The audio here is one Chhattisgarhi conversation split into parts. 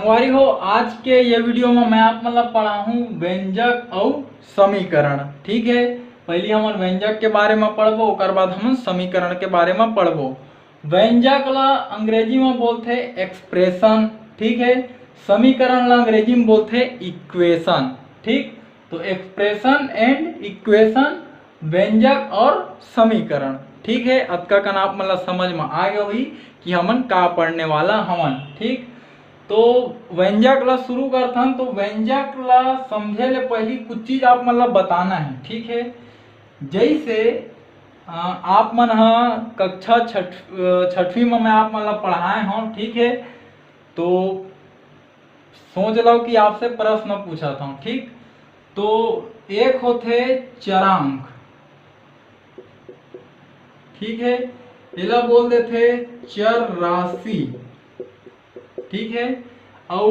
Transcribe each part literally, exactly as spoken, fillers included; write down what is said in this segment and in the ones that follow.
संगवारी हो, आज के ये वीडियो में मैं आप मन ला पढ़ाहूँ व्यंजक अउ समीकरण। ठीक है, पहली हमन व्यंजक के बारे में पढ़बो, ओकर बाद हमन समीकरण के बारे में पढ़बो। व्यंजक ला अंग्रेजी में बोलथे एक्सप्रेशन, ठीक है, समीकरण ला अंग्रेजी में बोलथे इक्वेशन। ठीक, तो एक्सप्रेशन एंड इक्वेशन, व्यंजक और समीकरण। ठीक है, अतका कन आप मन ला समझ में आ गया होही कि हमन का पढ़ने वाला हवन। ठीक, तो व्यंजक ला शुरू करथन। तो व्यंजक ला समझे ले पहली कुछ चीज आप मन ला बताना है। ठीक है, जैसे अ, आप मन ह कक्षा छठ अ, छठवीं में मैं आप मन ला पढ़ाए हूँ। ठीक है, तो सोच लो कि आपसे प्रश्न पूछत हूँ। ठीक, तो एक होथे चरांक, ठीक है, एला बोल देथे चर राशि, ठीक है, अउ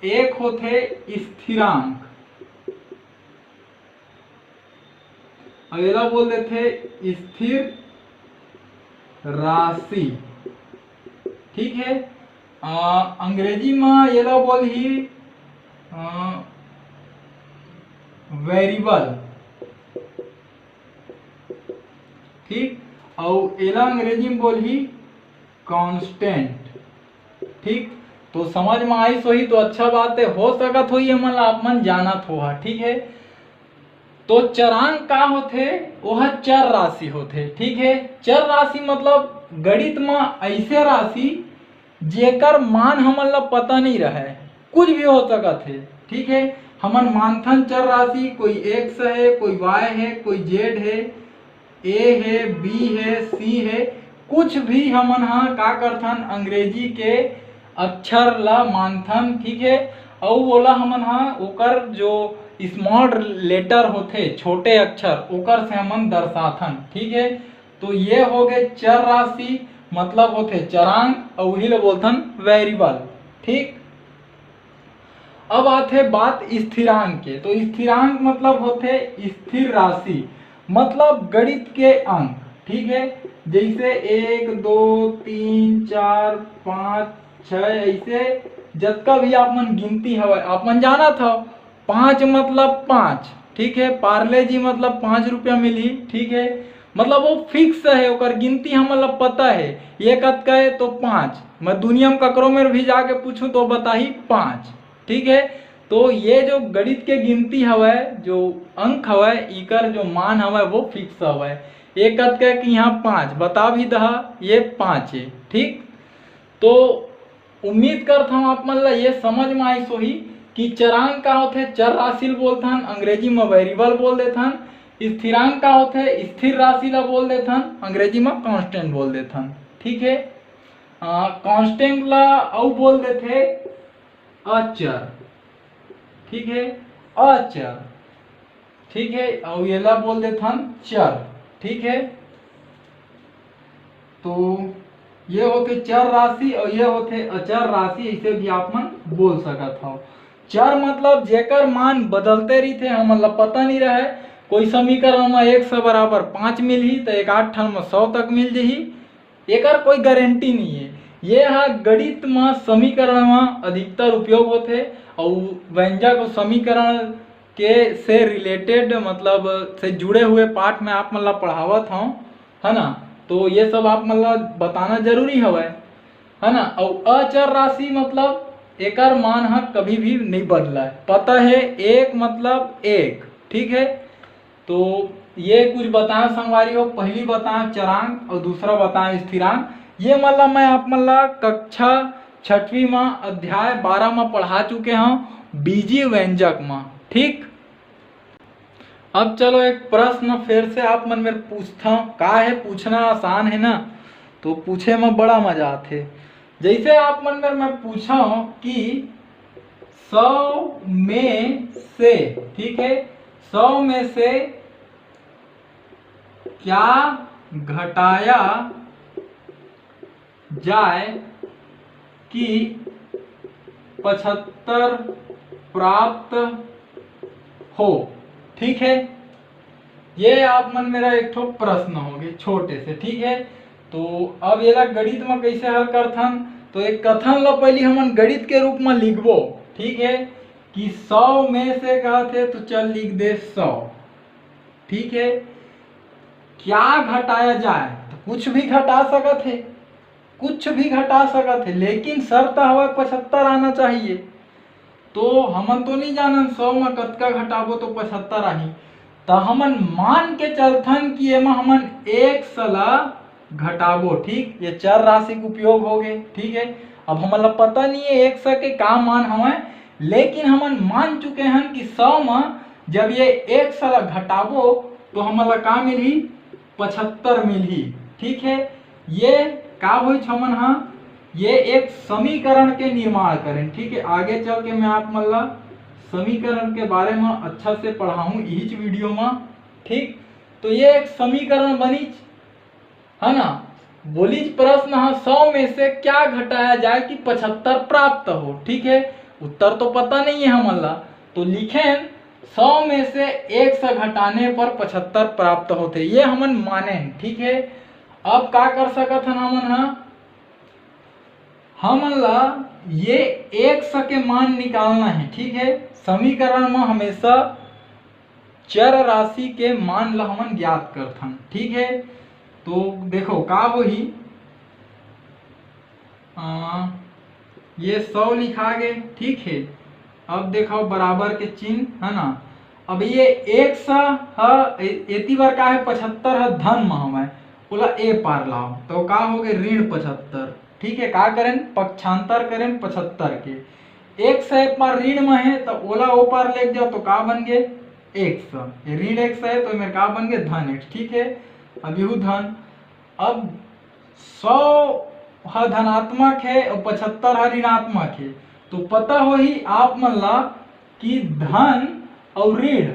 एक होथे स्थिरांक, अउ एला बोल देथे स्थिर राशि। ठीक है, अ, अंग्रेजी में एला बोलही वेरिएबल। ठीक, अउ एला अंग्रेजी में बोलही कांस्टेंट। ठीक, तो समझ में आइस होही तो अच्छा बात है, हो सकत होही एमन ला आप मन जानत होहा। ठीक है, तो चरांक का होथे? ओह चर राशि होथे। ठीक है, चर राशि मतलब गणित में ऐसे राशि जेकर मान हमन ला पता नहीं रहे, कुछ भी हो सकत है। ठीक है, हमन मानथन चर राशि, कोई एक्स है, कोई वाई है, कोई जेड है, ए है, बी है, सी है, कुछ भी हमन ह का करथन, अंग्रेजी के अक्षर ला मानथन। ठीक है, अउ ओला हमन ह ओकर जो स्मॉल लेटर होथे, छोटे अक्षर, ओकर से हमन दर्शाथन। ठीक है, तो ये हो गए चर राशि, मतलब होथे चरांक, अउ उही ला बोलथन वेरिएबल। ठीक, अब आथे बात स्थिरांक के। तो स्थिरांक मतलब होथे स्थिर राशि, मतलब गणित के अंक। ठीक है, जैसे एक, दो, तीन, चार, पाँच, छः, ऐसे जतका भी आप मन गिनती हवय, आप मन जानत हव, पाँच मतलब पाँच। ठीक है, पार्ले जी मतलब पाँच रुपया मिलही। ठीक है, मतलब वो फिक्स है, ओकर गिनती हमन ला पता है, ये कतका है तो पाँच। मैं दुनिया में ककरो मेर भी जाके पूछूं तो बताही पाँच। ठीक है, तो ये जो गणित के गिनती हवय, जो अंक हवय, इकर जो मान हवय वो फिक्स हवय। ये कतका है कि यहाँ पाँच बता भी दहा, ये पाँच है। ठीक, तो उम्मीद करत हूँ आप मन ला ये समझ में आइस होही कि चरांक का होथे, चर राशि ल बोलथन, अंग्रेजी में वेरिएबल बोल देथन। स्थिरांक का होथे, स्थिर राशि ला बोल देथन, अंग्रेजी में कांस्टेंट बोल देथन। ठीक है, कांस्टेंट ला अउ बोल देथे अचर। ठीक है, अचर। ठीक है, अउ एला बोल देथन चर। ठीक है, तो ये होथे चर राशि अउ ये होथे अचर राशि, ऐसे भी आप मन बोल सकत हव। चर मतलब जेकर मान बदलते रहिथे, हमन ला पता नहीं रहे। कोई समीकरण में एक सौ बराबर पाँच मिलही, तो एक आध ठन में सौ तक मिल जही। एकर कोई गारंटी नहीं है। ये ह गणित म समीकरण म अधिकतर उपयोग होथे, अउ व्यंजक अउ समीकरण के से रिलेटेड, मतलब से जुड़े हुए पाठ में आप मन ला पढ़ावत हूँ, है ना। तो ये सब आप मन ला बताना जरूरी हवय, है ना। अउ अचर राशि मतलब एकर मान ह कभी भी नहीं बदलय, पता है, एक मतलब एक। ठीक है, तो ये कुछ बताएं संगवारी हो, पहली बताएं चरांक और दूसरा बताएं स्थिरांक। ये मतलब मैं आप मन ला कक्षा छठवीं में अध्याय बारह में पढ़ा चुके हूँ, बीजी व्यंजक में। ठीक, अब चलो एक प्रश्न फिर से आप मन मेर पूछता हूँ, का है पूछना आसान है ना, तो पूछे में बड़ा मजा आथे। जैसे आप मन मेर मैं पूछा हूँ कि सौ में से, ठीक है, सौ में से क्या घटाया जाए कि पचहत्तर प्राप्त हो। ठीक है, ये आप मन मेरा एक ठो प्रश्न हो गए छोटे से। ठीक है, तो अब एला गणित में कैसे हल करथन, तो एक कथन ला पहली हमन गणित के रूप में लिखबो, ठीक है, कि सौ में से कहत हे तो चल लिख दे सौ, ठीक है। क्या घटाया जाए? तो कुछ भी घटा सकत हे, कुछ भी घटा सकत हे, लेकिन शर्त हवय पचहत्तर आना चाहिए। तो हमन तो नहीं जानन सौ में कतका घटाबो तो पचहत्तर आही, तो हमन मान के चलथन कि एमा हमन एक सौ ला घटाबो, ठीक, ये चर राशि के उपयोग हो गए, ठीक है। अब हमन ला पता नहीं है एक सौ के का मान हवय, लेकिन हमन मान चुके हन कि सौ में जब ये एक सौ ला घटाबो तो हमन ला का मिलही? पचहत्तर मिलही, ठीक है। ये का होइच हमन हा, ये एक समीकरण के निर्माण करें, ठीक है। आगे चल के मैं आप मन ला समीकरण के बारे में अच्छा से पढ़ाहूँ इहिच वीडियो में, ठीक। तो ये एक समीकरण बनीच, है ना। बोलीच प्रश्न हा, सौ में से क्या घटाया जाए कि पचहत्तर प्राप्त हो, ठीक है। उत्तर तो पता नहीं है हमन ला, तो लिखेन सौ में से एक सौ घटाने पर पचहत्तर प्राप्त होते, ये हमन मानेन, ठीक है। अब का कर सकत हन हमन हा, हमन ला ये एक सौ के मान निकालना है, ठीक है। समीकरण में हमेशा चर राशि के मान ला हमन ज्ञात करथन, ठीक है। तो देखो का होही, आ, ये सौ लिखा गे, ठीक है। अब देखो बराबर के चिन्ह है ना। अब ये एक सौ ह ए-, एती बर का है, पचहत्तर ह धन म हवय, ओला ए पार लाओ तो का हो गए, ऋण पचहत्तर, ठीक है। का करें, पक्षांतर करें पचहत्तर के। एक सौ एक बार ऋण में है तो ओला ओ पार लेके जाओ तो का बन गए, एक सौ। ये ऋण एक सौ है तो मेरे का बन गए, धन एक, ठीक है। अब यहू धन, अब सौ ह धनात्मक है और पचहत्तर ह ऋणात्मक है, तो पता होही आप मन ला कि धन और ऋण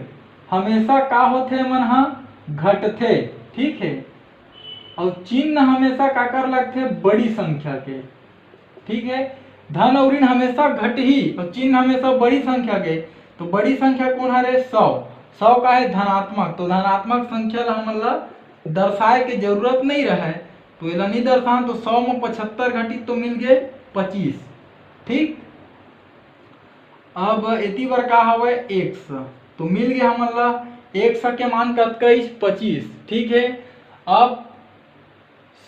हमेशा का होथे, मन ह घटथे, ठीक है। और चिन्ह हमेशा काकर लगथे, बड़ी संख्या के, ठीक है। धन और ऋण हमेशा घटही और चिन्ह हमेशा बड़ी संख्या के। तो बड़ी संख्या कौन हरे? सौ। सौ का है धनात्मक, तो धनात्मक संख्या ला हमन ला दर्शाए के जरूरत नहीं रहे, तो एला नहीं दर्शान, तो सौ में पचहत्तर घटी तो मिल गए पच्चीस, ठीक। अब एती बर का हवय, एक सौ, तो मिल गया हमन ला एक सौ के मान कतका इस, पच्चीस, ठीक है। अब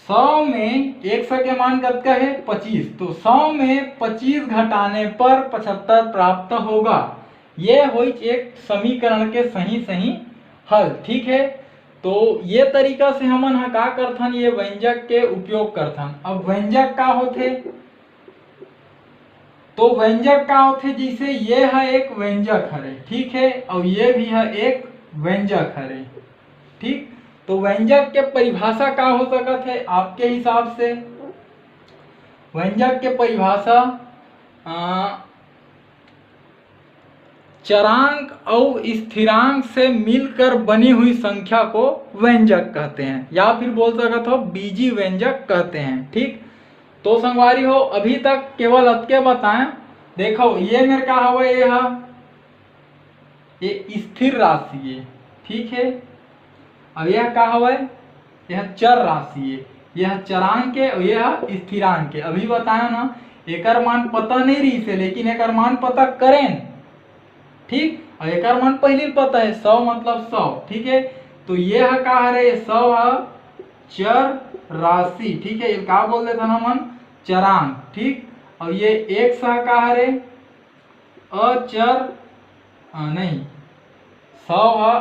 सौ में एक सौ के मान कतका है? पच्चीस। तो सौ में पच्चीस घटाने पर पचहत्तर प्राप्त होगा। ये होइच एक समीकरण के सही सही हल, ठीक है। तो ये तरीका से हमन ह का करथन, ये व्यंजक के उपयोग करथन। अब व्यंजक का होथे? तो व्यंजक का होथे? जैसे ये ह एक व्यंजक हरे, ठीक है, और ये भी ह एक व्यंजक हरे, ठीक। तो व्यंजक के परिभाषा का हो सकत है आपके हिसाब से? व्यंजक के परिभाषा, अ, चरांक और स्थिरांक से मिलकर बनी हुई संख्या को व्यंजक कहते हैं, या फिर बोल सकत हो बीजी व्यंजक कहते हैं, ठीक। तो संगवारी हो, अभी तक केवल अतके बताएं। देखो, ये मेर का हवे, ये हा, ये स्थिर राशि है, ठीक है। अब यह का हवे? यह चर राशि है, यह चरांक है और यह स्थिरांक है। अभी बताया ना, एकर मान पता नहीं रही से, लेकिन एकर मान पता करें, ठीक। और एकर मान पहले पता है, सौ मतलब सौ, ठीक है। तो ये ह का हरे? सौ ह चर राशि, ठीक है। ये का बोल देथन हमन? चरांक, ठीक। और ये एक सौ का हरे? अचर, आ, नहीं, सौ ह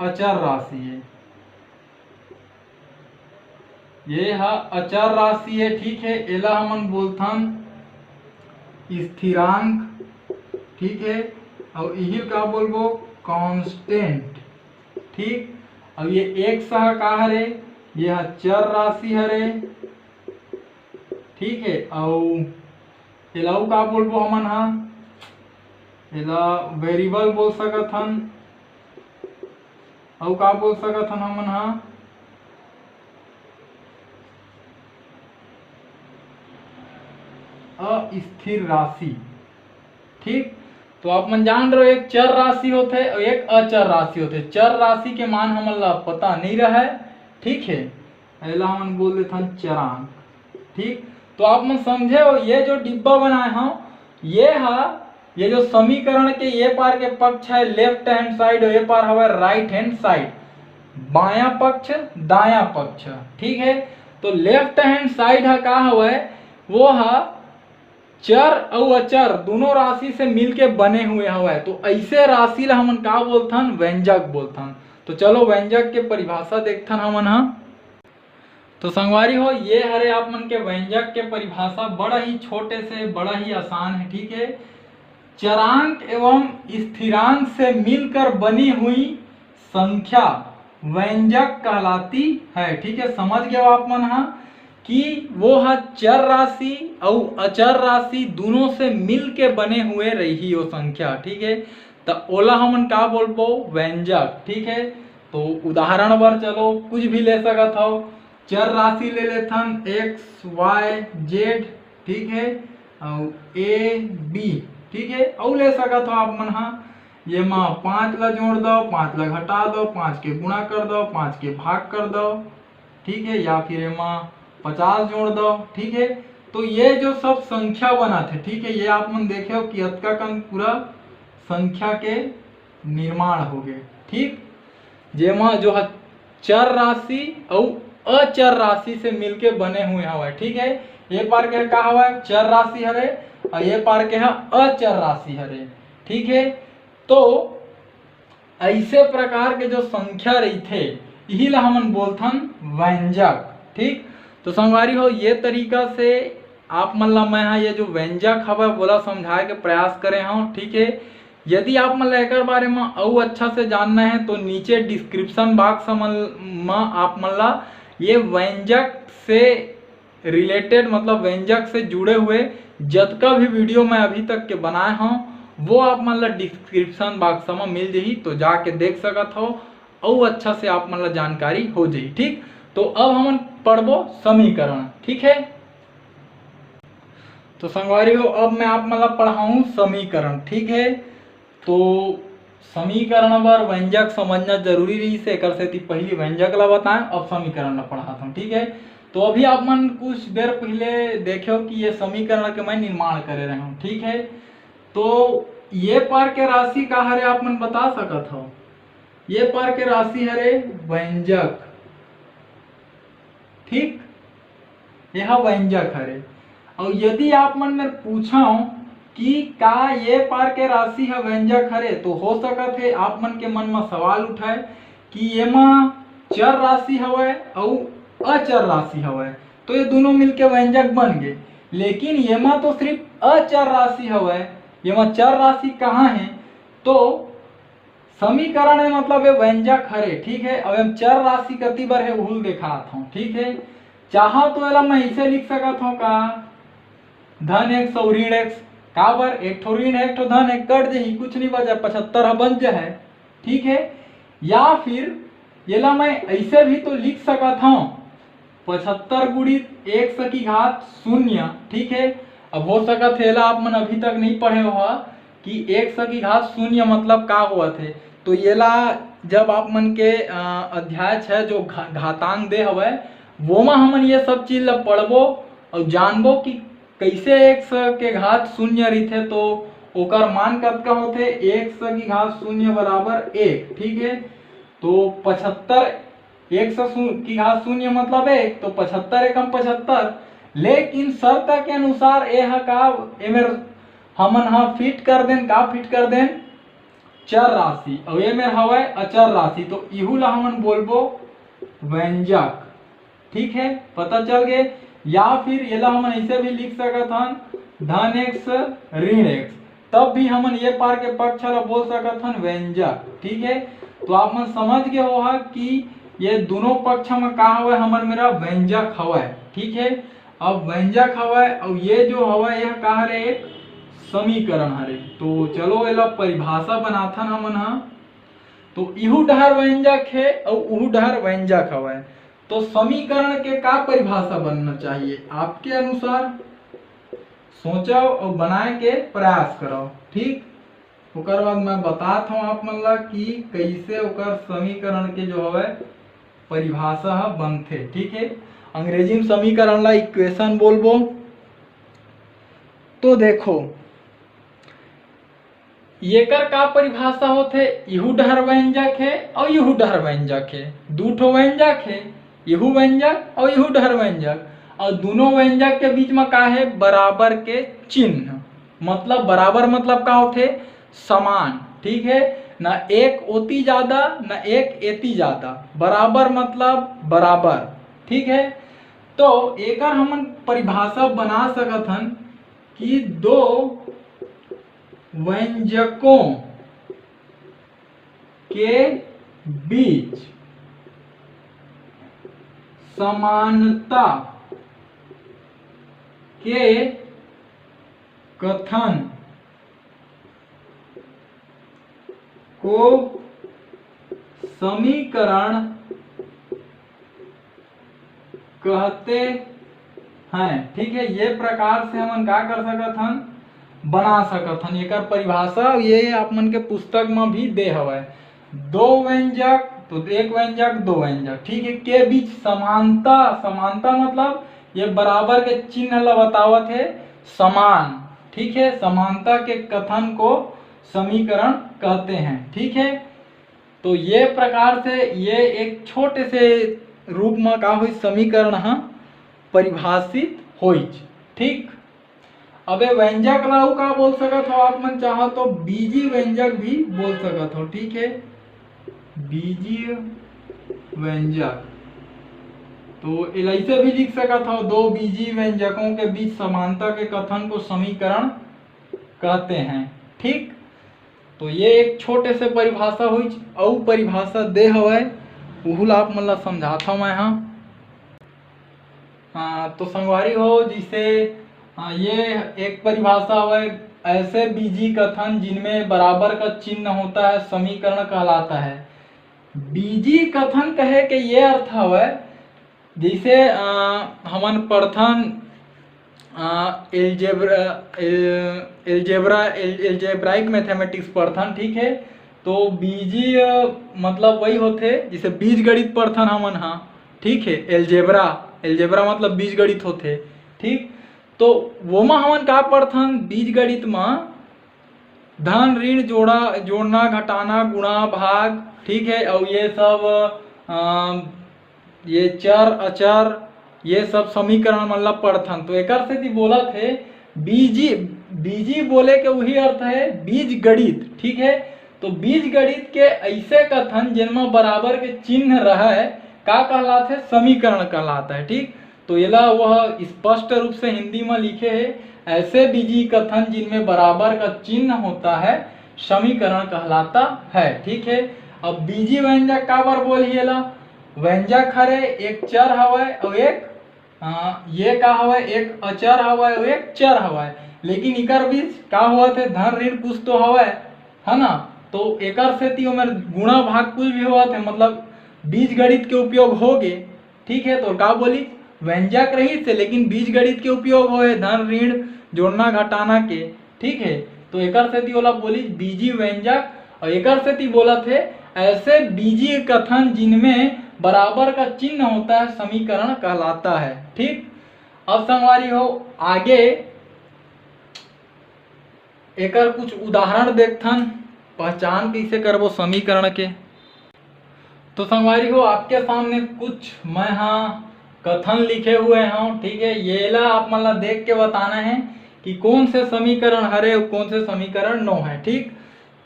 अचर राशि है, ये ह अचर राशि है, ठीक है। एला हमन बोलथन स्थिरांक, ठीक है। और इहिल का बोलबो? कांस्टेंट, ठीक। अब ये एक सौ का हरे? ये ह चर राशि हरे, ठीक है। और एला अउ का बोलबो हमन हा? एला वेरिएबल बोल सकत हन। अउ का बोल सकत हन हमन हा? अस्थिर राशि, ठीक। तो आप मन जान रहे हो, एक चर राशि होथे और एक अचर राशि होथे। चर राशि के मान हमन ला पता नहीं रहे, ठीक है, एला हमन बोल देथन चरांक, ठीक। तो आप मन समझे हो, ये जो डिब्बा बनाए हव, ये हा, ये जो समीकरण के ये पार के पक्ष है लेफ्ट हैंड साइड, ये पार हवय राइट हैंड साइड, बायां पक्ष, दायां पक्ष। ठीक है, तो लेफ्ट हैंड साइड हा का हवय, वो हा चर अउ अचर दोनों राशि से मिलके बने हुए हवय। तो ऐसे राशि ला हमन का बोलथन? व्यंजक बोलथन। तो चलो व्यंजक के परिभाषा देखथन हमन हा। तो संगवारी हो, ये हरे आप मन के व्यंजक के परिभाषा, बड़ा ही छोटे से, बड़ा ही आसान है। ठीक है, चरांक एवं स्थिरांक से मिलकर बनी हुई संख्या व्यंजक कहलाती है। ठीक है, समझ गए आप मन हा कि वो हा चर राशि अउ अचर राशि दोनों से मिल के बने हुए रही वो संख्या। ठीक है, त ओला हमन का बोलबो? व्यंजक। ठीक है, तो उदाहरण बर चलो कुछ भी ले सकत हव, चर राशि ले लेथन, एक्स, वाई, जेड। ठीक है, अउ ए, बी। ठीक है, अउ ले सकत हव आप मन हा, ये मा पाँच ला जोड़ दो, पाँच ला घटा दो, पाँच के गुणा कर दो, पाँच के भाग कर दो। ठीक है, या फिर एमा पचास जोड़ दो। ठीक है, तो ये जो सब संख्या बनाथे, ठीक है, ये आप मन देखे हो कि अतका कन पूरा संख्या के निर्माण हो गए। ठीक, जेमा जो ह चर राशि अउ अचर राशि से मिलके बने हुए हवय। ठीक है, ये पार के का हवय? चर राशि हरे, अउ ये पार के ह अचर राशि हरे। ठीक है, तो ऐसे प्रकार के जो संख्या रहिथे, इही ला हमन बोलथन व्यंजक। ठीक, तो संगवारी हो, ये तरीका से आप मन ला मैं हा ये जो व्यंजक हवय, वोला समझाए के प्रयास करे हव। ठीक है, यदि आप मन ला एकर बारे म अउ अच्छा से जानना है, तो नीचे डिस्क्रिप्शन बॉक्स म आप मन ला ये व्यंजक से रिलेटेड, मतलब व्यंजक से जुड़े हुए जतका भी वीडियो मैं अभी तक के बनाए हव, वो आप मन ला डिस्क्रिप्शन बॉक्स म मिल जही, तो जाके देख सकत हव, अउ अच्छा से आप मन ला जानकारी हो जही। ठीक, तो अब हमन पढ़बो समीकरण। ठीक है, तो संगवारी हो, अब मैं आप मन ला पढ़ाऊँ समीकरण। ठीक है, तो समीकरण बर व्यंजक समझना जरूरी रहिस हे, एकर सेती पहिली व्यंजक ला बताएं, अब समीकरण ला पढ़ात हूँ। ठीक है, तो अभी आप मन कुछ देर पहले देखे हो कि ये समीकरण के मैं निर्माण करे रहे हूँ। ठीक है, तो ये पार के राशि का हरे, आप मन बता सकत हो? ये पार के राशि हरे व्यंजक। ठीक, ये हा व्यंजक हरे। अउ यदि आप मन मेर पूछव कि का ये पार के राशि ह व्यंजक हरे, तो हो सकत हे आप मन के मन म सवाल उठय कि एमा चर राशि हवय अउ अचर राशि हवय, तो ये दोनों मिलके व्यंजक बन गे। लेकिन एमा तो सिर्फ अचर राशि हवय, एमा चर राशि कहाँ हे? तो समीकरण हे, मतलब ये व्यंजक हरे, ठीक है। अब हम चर राशि कति बर हे, उहुल देखात हूँ, ठीक है। चाहा तो एला मैं ऐसे लिख सकत हूँ का, धन एक्स अउ ऋण एक्स, काबर एक ठो ऋण है, एक ठो धन है, कट जही, कुछ नहीं बचा, पचहत्तर ह बन जाए, ठीक है। या फिर एला मैं ऐसे भी तो लिख सकत हूँ, पचहत्तर गुणित एक्स की घात शून्य, ठीक है। अब हो सकत है एला आप मन अभी तक नहीं पढ़े हो कि एक्स की घात शून्य मतलब का होवत है, तो एला जब आप मन के अ, अध्याय छः जो घा, घातांक दे हवय, वोमा हमन ये सब चीज ला पढ़बो और जानबो कि कैसे एक्स के घात शून्य रहिथे, तो ओकर मान कतका होथे? एक्स की घात शून्य बराबर एक, ठीक है। तो पचहत्तर, एक्स शू- की घात शून्य मतलब एक, तो पचहत्तर एकम पचहत्तर। लेकिन शर्त के अनुसार ए ह का, एमेर हमन ह फिट कर देन, का फिट कर देन? चर राशि, अउ एमेर हवय अचर राशि, तो इहू ला हमन बोलबो व्यंजक। ठीक है, पता चल गए। या फिर एला हमन ऐसे भी लिख सकत हन, धन एक्स ऋण एक्स, तब भी हमन ये पार के पक्ष ला बोल सकत हन व्यंजक। ठीक है, तो आप मन समझ गए हो हा कि ये दोनों पक्ष में का हवय, हमर मेरा व्यंजक हवय। ठीक है, अब व्यंजक हवय, अउ ये जो हवय, यह का हरे? एक समीकरण हरे। तो चलो एला परिभाषा बनाथन हमन हा। तो इहू डहर व्यंजक है अउ उहू डहर व्यंजक हवय, तो समीकरण के का परिभाषा बनना चाहिए आपके अनुसार? सोचो और बनाए के प्रयास करो, ठीक। ओकर बाद मैं बतात हूँ आप मन ला कि कैसे ओकर समीकरण के जो हवय परिभाषा ह बनथे, ठीक है। अंग्रेजी में समीकरण ला इक्वेशन बोलबो। तो देखो, येकर का परिभाषा होथे? इहू डहर व्यंजक हे अउ इहू डहर व्यंजक हे, दू ठो व्यंजक हे, इहू व्यंजक अउ इहू डहर व्यंजक, अउ दूनों व्यंजक के बीच म का हे? बराबर के चिन्ह। मतलब बराबर मतलब का होथे? समान, ठीक हे ना। एक ओती ज्यादा ना एक एती ज्यादा, बराबर मतलब बराबर, ठीक हे। तो एकर हमन परिभाषा बना सकत हन कि दो व्यंजकों के बीच समानता के कथन को समीकरण कहते हैं। ठीक है, ये प्रकार से हमन का कर सकत हन, बना सकत हन। एकर परिभाषा ये आप मन के पुस्तक म भी दे हवय, दो व्यंजक तो एक व्यंजक, दो व्यंजक, ठीक है, के बीच समानता। समानता मतलब ये बराबर के चिन्ह ला बतावत हे, समान, ठीक है, समानता के कथन को समीकरण कहते हैं। ठीक है, तो ये प्रकार से ये एक छोटे से रूप में का होइस, समीकरण ह परिभाषित होइच। ठीक, अबे व्यंजक ला अउ का बोल सकत हो आप मन, चाहो तो बीजी व्यंजक भी बोल सकत हो। ठीक है, बीजी व्यंजक, तो एला ऐसे भी लिख सकत हो, दो बीजी व्यंजकों के बीच समानता के कथन को समीकरण कहते हैं। ठीक, तो ये एक छोटे से परिभाषा होइच, अउ परिभाषा दे हवय, उहू ला आप मन ला समझात हव मैं हा। हाँ, तो संगवारी हो, जैसे, हाँ, ये एक परिभाषा हवय, ऐसे बीजी कथन जिनमें बराबर का चिन्ह होता है, समीकरण कहलाता है। बीजी कथन कहे के ये अर्थ हवय, जैसे, अ, हमन पढ़थन, अ, एल्जेब्रा, एल-, एल्जेब्रा, एल-, एल्जेब्राइक मैथमेटिक्स पढ़थन, ठीक है। तो बीजी, अ, मतलब वही होथे, जैसे बीजगणित पढ़थन हमन हा, ठीक है, एल्जेब्रा, एल्जेब्रा मतलब बीजगणित होथे, ठीक। तो वोमा हमन का पढ़थन बीजगणित म, धन ऋण जोड़ा, जोड़ना घटाना गुणा भाग, ठीक है, अउ ये सब, अ, ये चर अचर, ये सब समीकरण मन ला पढ़थन। तो एकर सेती बोलत हे बीजी, बीजी बोले के वही अर्थ है बीज गणित, ठीक है। तो बीज गणित के ऐसे कथन जेनमा बराबर के चिन्ह रहे, का कहलात है? समीकरण कहलात है, ठीक। तो एला वह स्पष्ट रूप से हिंदी में लिखे हे, ऐसे बीजी कथन जिनमें बराबर का चिन्ह होता है समीकरण कहलाता है, ठीक है। अब बीजी व्यंजक काबर बोलही एला? व्यंजक हरे, एक चर हवय अउ एक, अ, ये का हवय, एक अचर हवय अउ एक चर हवय, लेकिन इकर बीच का होवत हे? धन ऋण कुछ तो हवय, है ना? तो एकर सेती ओमेर गुणा भाग कुछ भी होवत हे, मतलब बीज गणित के उपयोग हो गे, ठीक है। तो का बोली, व्यंजक रहिस हे, लेकिन बीज गणित के उपयोग होए, धन ऋण जोड़ना घटाना के, ठीक है। तो एकर सेती ओला बोली बीजी व्यंजक, और एकर सेती बोलत हे ऐसे बीजी कथन जिनमें बराबर का चिन्ह होता है, समीकरण कहलाता है, ठीक। अब संगवारी हो, आगे एकर कुछ उदाहरण देखथन, पहचान कैसे करबो समीकरण के। तो संगवारी हो, आपके सामने कुछ मैं हा कथन लिखे हुए हूँ, ठीक है। येला आप मन ला देख के बताना है कि कौन से समीकरण हरे अउ कौन से समीकरण नो है, ठीक।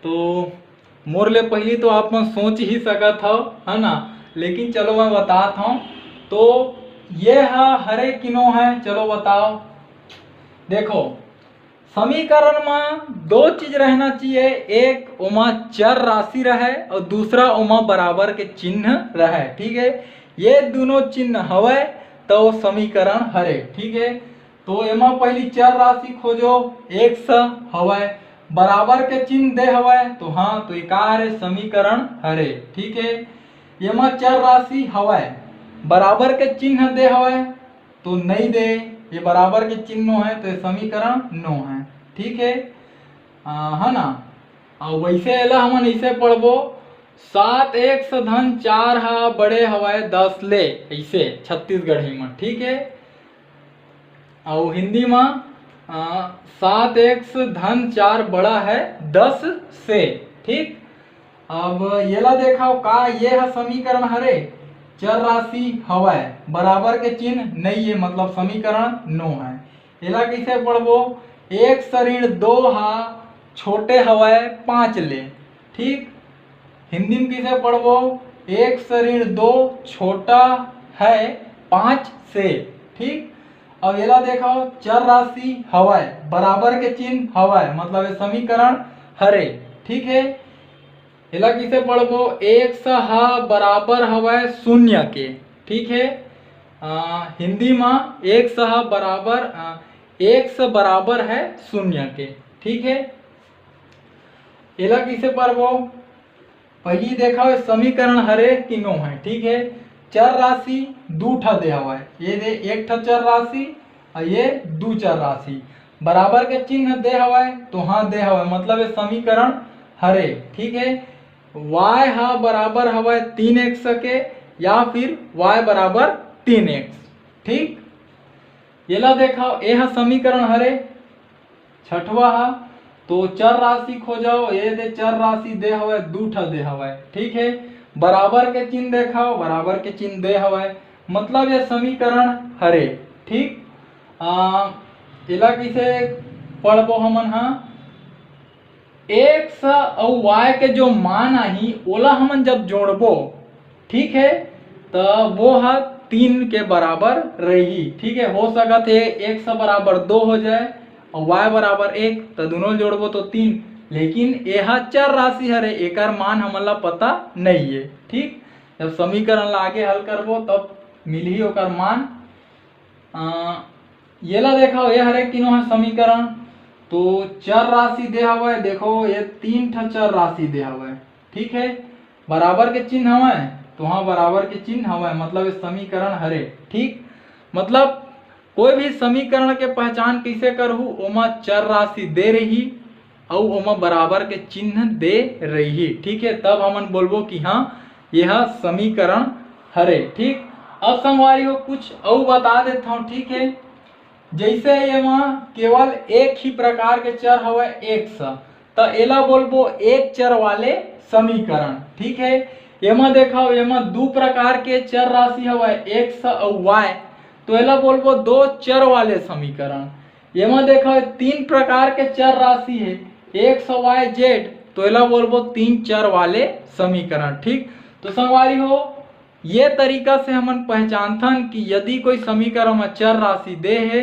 तो मोर ले पहली तो आप मन सोच ही सकत हव, है ना, लेकिन चलो मैं बतात हूँ। तो ये हा हरे कि नो है, चलो बताओ। देखो, समीकरण म दो चीज रहना चाहिए, एक ओमा चर राशि रहे और दूसरा ओमा बराबर के चिन्ह रहे, ठीक है। ये दोनों चिन्ह हवय तो समीकरण हरे, ठीक है। तो एमा पहली चर राशि खोजो, एक्स हवय, बराबर के चिन्ह दे हवय, तो हाँ, तो ये का हरे? समीकरण हरे, ठीक है। एमा चर राशि हवय, बराबर के चिन्ह दे हवय, तो नहीं दे, ये बराबर के चिन्ह नो है, तो ये समीकरण नो है, ठीक है, आ, है ना। और वैसे एला हमन ऐसे पढ़बो, सात एक्स धन चार हा बड़े हवय दस ले, ऐसे छत्तीसगढ़ी में, ठीक है। और हिंदी में सात एक्स धन चार बड़ा है दस से। ठीक, अब येला देखव, का ये ह समीकरण हरे? चर राशि हवय, बराबर के चिन्ह नइ ये, मतलब समीकरण नो है। एला कइसे पढ़बो? एक्स ऋण दो हा छोटे हवय पाँच ले। ठीक, हिंदी में कइसे पढ़बो? एक्स ऋण दो छोटा है पाँच से। ठीक, अब एला देखव, चर राशि हवय, बराबर के चिन्ह हवय, मतलब ये समीकरण हरे। ठीक है, एला कइसे पढ़बो? एक्स ह बराबर हवय शून्य के। ठीक है, अ, हिंदी म एक्स ह बराबर, अ, एक्स बराबर है शून्य के। ठीक है, एला कइसे पढ़बो? पहिली देखव, ये समीकरण हरे कि नो है। ठीक है, चर राशि दू ठा दे हवय, ये दे एक ठा चर राशि और ये दू चर राशि, बराबर के चिन्ह दे हवय, तो हाँ दे हवय, मतलब ये समीकरण हरे। ठीक है, वाई हा बराबर हवय तीन एक्स के या फिर वाई बराबर तीन एक्स। ठीक, येला देखव, ये हा समीकरण हरे छठवा हा। तो चर राशि खोजव, ये दे चर राशि दे हवय, दू ठा दे हवय। ठीक है, बराबर के चिन्ह देखव, बराबर के चिन्ह दे हवय, मतलब ये समीकरण हरे। ठीक, आ, एला कइसे पढ़बो हमन हा? एक्स अउ वाई के जो मान आही, ओला हमन जब जोड़बो, ठीक है, त वो ह तीन के बराबर रही। ठीक है, हो सकत है एक्स बराबर दो हो जाए और वाई बराबर एक, त दोनों जोड़बो तो तीन, लेकिन एहा चर राशि हरे, एकर मान हमन ला पता नहीं है। ठीक, जब समीकरण ला आगे हल करबो तब मिलही ओकर मान। अ, येला देखव, ये हरे किनो है समीकरण, तो चर राशि दे हवय, देखो ये तीन ठा चर राशि दे हवय। ठीक है, बराबर के चिन्ह हवय, तो हाँ बराबर के चिन्ह हवय, मतलब ये समीकरण हरे। ठीक, मतलब कोई भी समीकरण के पहचान कइसे करहू, ओमा चर राशि दे रही अउ ओमा बराबर के चिन्ह दे रही। ठीक है, तब हमन बोलबो कि हाँ, यह समीकरण हरे। ठीक, अब संगवारी हो कुछ अउ बता देत हव। ठीक है, जैसे एमा केवल एक ही प्रकार के चर हवय एक्स, त एला बोलबो एक चर वाले समीकरण। ठीक है, एमा देखव, एमा दू प्रकार के चर राशि हवय एक्स अउ वाई, तो एला बोलबो दो चर वाले समीकरण। एमा देखव तीन प्रकार के चर राशि है एक्स वाई जेड, तो एला बोलबो तीन चर वाले समीकरण। ठीक, तो संगवारी हो, ये तरीका से हमन पहचानथन कि यदि कोई समीकरण म चर राशि दे हे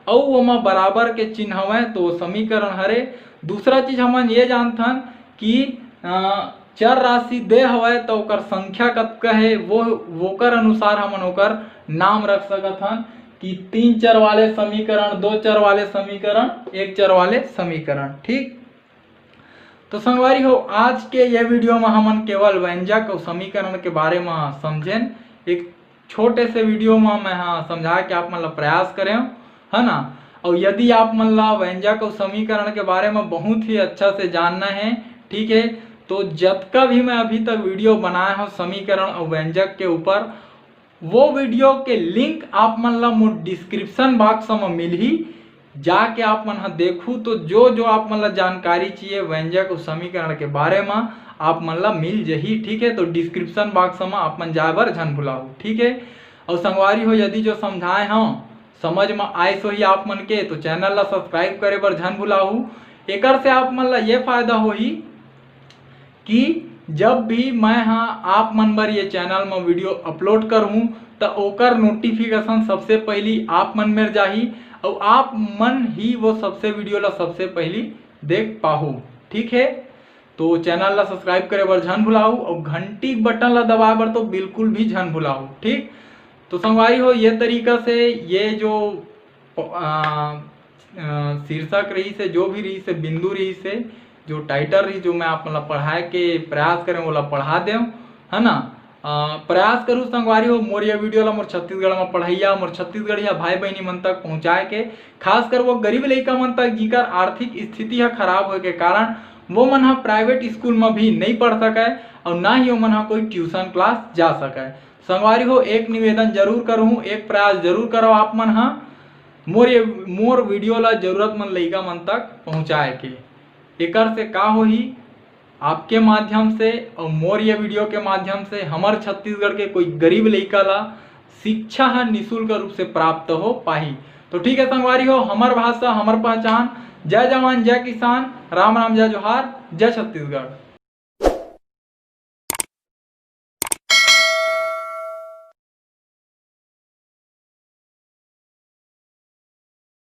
अउ ओमा बराबर के चिन्ह हवय, तो वो समीकरण हरे। दूसरा चीज हमन ये जानथन कि, अ, चर राशि दे हवय, तो ओकर संख्या कतका हे, वो, वोकर अनुसार हमन ओकर नाम रख सकत हन कि तीन चर वाले समीकरण, दो चर वाले समीकरण, एक चर वाले समीकरण। ठीक, तो संगवारी हो, आज के ये वीडियो में हमन केवल व्यंजक अउ समीकरण के बारे में समझेन। एक छोटे से वीडियो में मैं, हाँ, समझा के आप मन ला प्रयास करें, है ना। और यदि आप मन ला व्यंजक और समीकरण के बारे में बहुत ही अच्छा से जानना है, ठीक है, तो जतका भी मैं अभी तक वीडियो बनाए हूँ समीकरण और व्यंजक के ऊपर, वो वीडियो के लिंक आप मन ला मोर डिस्क्रिप्शन बॉक्स में मिलही, जाके आप मन ह देखहू तो जो जो आप मन ला जानकारी चाहिए व्यंजक और समीकरण के बारे में, आप मन ला मिल जही। ठीक है, तो डिस्क्रिप्शन बॉक्स में आप मन जाए बर झन भुलाहू। ठीक है, और संगवारी हो, यदि जो समझाए हूँ समझ में आइस होही आप मन के, तो चैनल ला सब्सक्राइब करे बर झन भुलाहू। एकर से आप मन ला ये फायदा होही कि जब भी मैं हा आप मन बर ये चैनल में वीडियो अपलोड करहूँ, त ओकर नोटिफिकेशन सबसे पहली आप मन मेर जाही, और आप मन ही वो सबसे वीडियो ला सबसे पहली देख पाहू। ठीक है, तो चैनल ला सब्सक्राइब करे बर झन भुलाहू और घंटी बटन ला दबाए बर तो बिल्कुल भी झन भुलाहू। ठीक, तो संगवारी हो, ये तरीका से ये जो प-, आ, आ, शीर्षक रही से, जो भी रही से, बिंदु रही से, जो टाइटल रही, जो मैं आप मन ला पढ़ाए के प्रयास करें, ओला पढ़ा देव, है ना। आ, प्रयास करू संगवारी हो, मोर ये वीडियो ला मोर छत्तीसगढ़ में पढ़ैया, मोर छत्तीसगढ़िया भाई बहनी मन तक पहुँचाए के, खासकर वो गरीब लइका मन तक, जिकर आर्थिक स्थिति ह खराब होए के कारण वो मन ह प्राइवेट स्कूल में भी नहीं पढ़ सके और ना ही वो मन ह कोई ट्यूशन क्लास जा सके। संगवारी हो, एक निवेदन जरूर करूँ, एक प्रयास जरूर करो आप मन ह मोर ये मोर वीडियो ला जरूरतमंद लइका मन तक पहुँचाए के। एकर से का होही? आपके माध्यम से और मोर ये वीडियो के माध्यम से हमर छत्तीसगढ़ के कोई गरीब लइका ला शिक्षा ह निशुल्क रूप से प्राप्त हो पाही। तो ठीक है संगवारी हो, हमर भाषा हमर पहचान। जय जवान जय किसान, राम राम जय जोहार, जय छत्तीसगढ़।